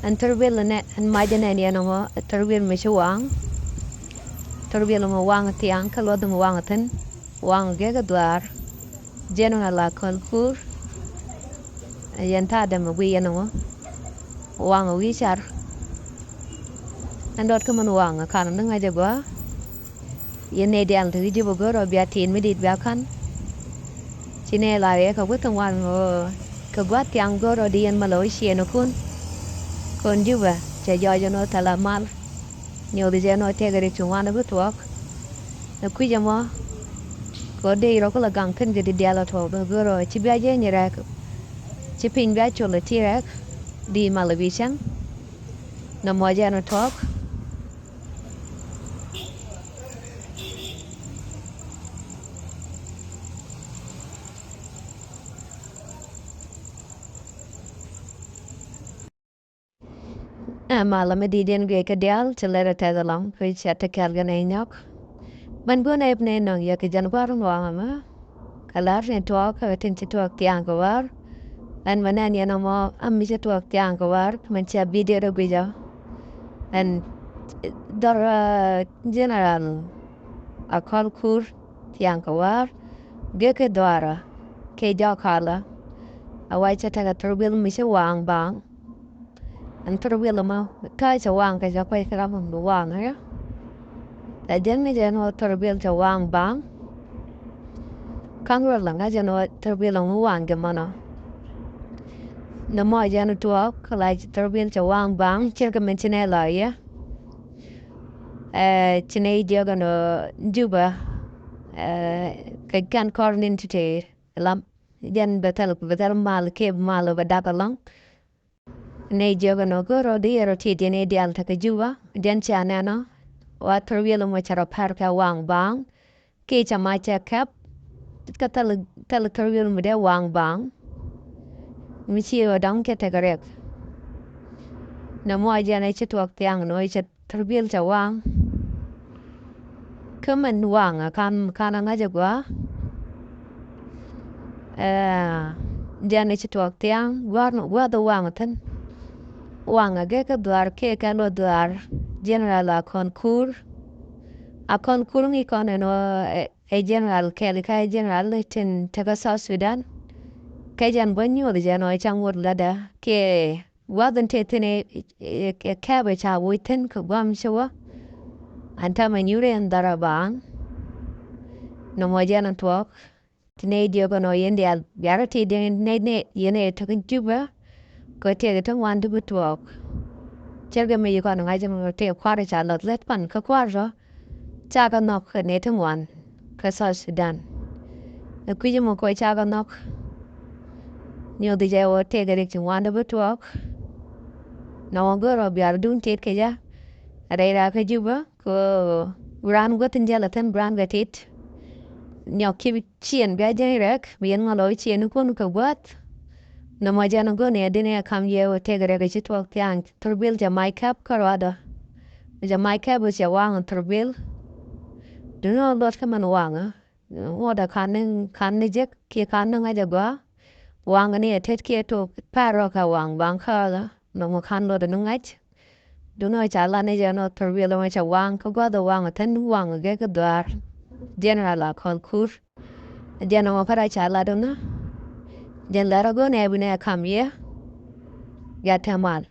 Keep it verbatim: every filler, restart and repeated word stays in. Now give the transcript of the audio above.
Ɛn thurbil ɛnɛ, ɛn mac ɛnɛ ni ɛn ɛmɔ, thurbil mi ci waŋ. Thurbil ɛmɔ waŋ thiaŋ, kä luɔth ɛmɔ waŋ thi̱n. Waŋ gek ɛ dhuaar. General Akɔl Kur. Yɛn ta̱a̱ dämɛ guiy ɛn ɛmɔ. Waŋ wi̱i̱ car. Ɛn dɔɔt kä min waŋ kan ni ŋa̱c ɛ gɔaa. Yɛn nɛy diaal ti kä Jubɛ go̱o̱rä bia tin mi dit bia ka̱n. Ci nɛy la yɛ kɛ gua̱th in wan ɣöö kɛ gua̱th thiaŋ go̱o̱rä di yɛn mɛ lɛ wä ciëënäkun. Kɔn Jubɛ cɛ jɔɔc ɛn ɣöö thilɛ mal. Nyuɔth jɛ ɛn ɣöö tëëkɛ rik ci ŋuan ɛ bi tuɔɔk. Ɛ kui̱c ɛmɔ kɛ ɣöö dee rɔ kulɛ gaŋ thi̱n kɛ di diaal ɛ tuɔɔk bɛ go̱o̱rä ci bia jɛ nyi rɛk. Ci piny bia col ɛ ti rɛk di mal ɛ bi cäŋ. Nɔmɔ jɛ ɛn ɛ tuɔɔk. Ɛ malä mi di̱i̱t yɛn guic kä diaal ci lɛr ɛ tɛth ɛlɔ̱ŋ kä cɛ te kɛl gɛn ɛ nyɔk. Mɛn guun ɛ ip nɛ nɔŋ yɛ kɛ jɛn gua̱r in waŋ ɛmɛ. Kɛ la̱r tin tuɔɔk kä tin ci tuɔɔk thia̱a̱ŋ kɛ wäär. Ɛn mɛ nɛn yɛn ɛmɔ am mi ci tuɔɔk thia̱a̱ŋ kɛ wäär mɛn cia bidio dee guic ɔ. Ɛn dhɔr, ɛ, General Akɔl Kur thia̱a̱ŋ kɛ wäär. Gek kɛ dhuaarä kɛ jɔk kalä. A wac cɛ tekɛ thurbil mi ci waŋ baŋ. Ɛn thurbil ɛmɔ ta̱a̱ cɛ waŋ kɛ jɛ kuec kɛ ram mi waŋ ɛ. Ɛ jɛn ni jɛn ɣöö thurbil cɛ waŋ baŋ. Ka̱n ruɔl la ŋa̱c ɛn ɣöö thurbil ɛmɔ waŋ jɛ mɔnɔ. Nɔmɔ jɛn tuɔɔk kɛ la thurbil cɛ waŋ baŋ cir kɛ min ci nɛ la yɛ. Ɛ, ci nɛ jiök ɛn ɣöö Jubɛ, ɛ, kɛ kɛn kɔr nin ti te lam. Jɛn bɛ thil, bɛ thil mal kep mal bɛ dak ɛlɔ̱ŋ. Nɛ jiök ɛn ɣöö go̱o̱rä di yɛrɛ ti diɛn i̱ diaal tekɛ Jubɛ. Jɛn cia nɛnɔ wa thurbil ɛmɔ cɛ rɔ pɛr kɛ waŋ baŋ. Kiɛ cɛ mac cɛ kɛp. Kä thil, thil thurbil mi dee waŋ baŋ. Mi ci ɣöö da̱ŋ cɛ tekɛ riɛk. Nɔmɔ jɛn ɛ ci tuɔɔk thia̱a̱ŋ nɔ cɛ thurbil cɛ waŋ. Kä min waŋ ɛ kan, kan ɛ ŋa̱c ɛ gɔaa. Ɛ, jɛn ɛ ci tuɔɔk thia̱a̱ŋ gua̱r, gua̱th ɛ waŋ thi̱n. Waŋ ɛ gek kä dhuaar kɛ kɛ luɔth dhuaar. General Akɔn Kur. Akɔn Kur ŋi̱i̱c kɔn ɛn ɣöö ɛ, ɛ general kɛl kä ɛ general tin tekɛ South Sudan. Kɛ jɛn bä nyuɔth jɛn ɣöö cäŋ wot lätdä kɛ gua̱th in te thi̱n ɛ, ɛ, ɛ kɛpɛ ca woc thi̱n kɛ gua̱a̱m ci wä. Ɛn täämɛ nyuuri ɛn dhɔr ɛ baaŋ. Nɔmɔ jɛn ɛn tuɔɔk. Ti nɛy diɔ̱k ɛn ɣöö yɛn diaal biarä ti diɛn nɛy nɛy yɛn ɛ tek in Jubɛ. Kɛ tëëkɛ ti ŋuan ti bi tuɔɔk. Cärkɛ mi ci kɔn ŋa̱c ɛn ɣöö tëë kua̱r ca la̱th lät pan kä kua̱r tɔ. Cakɛ nhɔk kɛ nɛy ti ŋuan kä South Sudan. Ɛ kui̱c ɛmɔ kɛ ca kɛ nhɔk. Nyuɔth jɛ ɣöö tëëkɛ rik ci ŋuan ti bi tuɔɔk. Nɔmɔ go̱o̱rä biarä duun tet kɛ jɛ. Rɛy rakä Jubɛ kɛ ɣöö raan guäth in jälɛ thi̱n bi raan kɛ tet. Nyɔk kiɛ bi ciɛn bia jɛny rɛk bi yɛn ŋɔl ɣöö ciɛn ikun kɛ guäth. Nɔmɔ jɛn ɛ go̱o̱r ni ɛ di̱n ɛ kam yɛ ɣöö tëëkɛ rɛk ɛ ci tuɔɔk thia̱a̱ŋ thurbil cɛ mac kɛp kä ruaadɔ. Cɛ mac kɛp cɛ waŋ thurbil. Duundɛ ɣöö luɔt kä min waŋä. Ŋuɔ̱t ɛ ka̱n ni, ka̱n ni jek kiɛ ka̱n ni ŋäc ɛ gɔaa. Waŋ ni ɛ tet kiɛ tok pɛr rɔ kɛ waŋ baŋ kääkä. Nɔmɔ ka̱n luɔt ɛ ni ŋäc. Duundɛ ɣöö ca lat ni jɛ nɔ thurbil ɛmɔ cɛ waŋ kä gua̱th ɛ waŋ ɛ thi̱n waŋ ɛ gek kä dhuaar. General Akɔl Kur. Jɛn ɛmɔ kä rɔ ca lat ɛnɔ. Jɛn lɛr ɛ go̱o̱r nɛ bi nɛ kam yɛ. Gat te mal.